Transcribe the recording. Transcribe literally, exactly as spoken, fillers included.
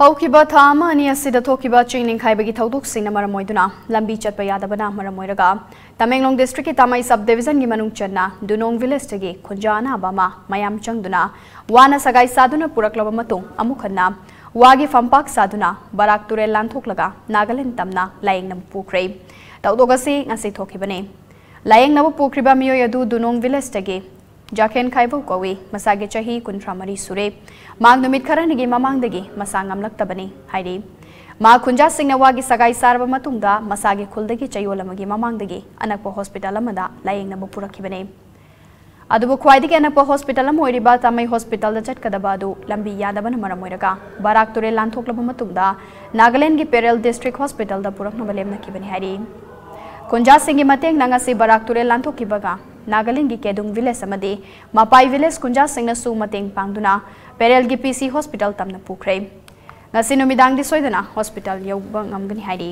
ꯍꯧꯈꯤꯕ ꯊꯥ ꯑꯃ ꯑꯅꯤ ꯑꯁꯤꯗ ꯊꯣꯛꯈꯤꯕ ꯆꯤꯡ ꯅꯤꯡꯈꯥꯏꯕꯒꯤ ꯊꯧꯗꯣꯛꯁꯤꯡꯅ ꯃꯔꯝ ꯑꯣꯏꯗꯨꯅ ꯂꯝꯕꯤ ꯆꯠꯄ ꯌꯥꯗꯕꯅ ꯃꯔꯝ ꯑꯣꯏꯔꯒ ꯇꯃꯦꯡꯂꯣꯡ district ꯀꯤ ꯇꯥꯃꯩ sub division ꯒꯤ ꯃꯅꯨꯡ ꯆꯟꯅ ꯗꯨꯅꯣꯡ village ꯇꯒꯤ ꯈꯨꯟꯖꯥ ꯑꯅꯥꯕ ꯑꯃ ꯃꯌꯥꯝ ꯆꯪꯗꯨꯅ ꯋꯥꯅ ꯁꯒꯥꯏ ꯁꯥꯗꯨꯅ ꯄꯨꯔꯛꯂꯕ ꯃꯇꯨꯡ ꯑꯃꯨꯛ ꯍꯟꯅ ꯋꯥꯒꯤ ꯐꯝꯄꯥꯛ ꯁꯥꯗꯨꯅ ꯕꯔꯥꯛ ꯇꯨꯔꯦꯜ ꯂꯥꯟꯊꯣꯛꯂꯒ ꯅꯥꯒꯥꯂꯦꯟ ꯇꯝꯅ ꯂꯥꯌꯦꯡꯅꯕ ꯄꯨꯈ꯭ꯔꯦ꯫ ꯊꯧꯗꯣꯛ ꯑꯁꯤ ꯉꯁꯤ ꯊꯣꯛꯈꯤꯕꯅꯤ꯫ ꯂꯥꯌꯦꯡꯅꯕ ꯄꯨꯈ꯭ꯔꯤꯕ ꯃꯤꯑꯣꯏ ꯑꯗꯨ ꯗꯨꯅꯣꯡ village ꯇꯒꯤ ꯖꯥꯈꯦꯟ ꯈꯥꯏꯕꯧ ꯀꯧꯏ꯫ ꯃꯁꯥꯒꯤ ꯆꯍꯤ ꯀꯨꯟꯊ꯭ꯔꯥ ꯃꯔꯤ ꯁꯨꯔꯦ꯫ ꯃꯍꯥꯛ ꯅꯨꯃꯤꯠ ꯈꯔꯅꯤꯒꯤ ꯃꯃꯥꯡꯗꯒꯤ ꯃꯁꯥ ꯉꯝꯂꯛꯇꯕꯅꯤ ꯍꯥꯏꯔꯤ꯫ ꯃꯍꯥꯛ ꯈꯨꯟꯖꯥꯁꯤꯡꯅ ꯋꯥꯒꯤ ꯁꯒꯥꯏ ꯁꯥꯔꯕ ꯃꯇꯨꯡꯗ ꯃꯁꯥꯒꯤ ꯈꯨꯜꯗꯒꯤ ꯆꯌꯣꯜ ꯑꯃꯒꯤ ꯃꯃꯥꯡꯗꯒꯤ ꯑꯅꯛꯄ hospital ꯑꯃꯗ ꯂꯥꯌꯦꯡꯅꯕ ꯄꯨꯔꯛꯈꯤꯕꯅꯤ꯫ ꯑꯗꯨꯕꯨ ꯈ꯭ꯋꯥꯏꯗꯒꯤ ꯑꯅꯛꯄ hospital ꯑꯃ ꯑꯣꯏꯔꯤꯕ ꯇꯥꯃꯩ hospital ꯗ ꯆꯠꯀꯗꯕ ꯑꯗꯨ ꯂꯝꯕꯤ ꯌꯥꯗꯕꯅ ꯃꯔꯝ ꯑꯣꯏꯔꯒ ꯕꯔꯥꯛ ꯇꯨꯔꯦꯜ ꯂꯥꯟꯊꯣꯛꯂꯕ ꯃꯇꯨꯡꯗ ꯅꯥꯒꯥꯂꯦꯟꯒꯤ ꯄꯦꯔꯦꯜ district hospital ꯗ ꯄꯨꯔꯛꯅꯕ ꯂꯦꯞꯅꯈꯤꯕꯅꯤ ꯍꯥꯏꯔꯤ꯫ ꯈꯨꯟꯖꯥꯁꯤꯡꯒꯤ ꯃꯇꯦꯡꯅ ꯉꯁꯤ ꯕꯔꯥꯛ ꯇꯨꯔꯦꯜ ꯂꯥꯟꯊꯣꯛꯈꯤꯕꯒ ꯅꯥꯒꯥꯂꯦꯟꯒꯤ ꯀꯦꯗꯨꯡ village ꯑꯃꯗꯤ ꯃꯄꯥꯏ village ꯈꯨꯟꯖꯥꯁꯤꯡꯅꯁꯨ ꯃꯇꯦꯡ ꯄꯥꯡꯗꯨꯅ ꯄꯦꯔꯦꯜꯒꯤ P C hospital ꯇꯝꯅ ꯄꯨꯈ꯭ꯔꯦ꯫ ꯉꯁꯤ ꯅꯨꯃꯤꯗꯥꯡꯗꯤ ꯁꯣꯏꯗꯅ hospital ꯌꯧꯕ ꯉꯝꯒꯅꯤ ꯍꯥꯏꯔꯤ꯫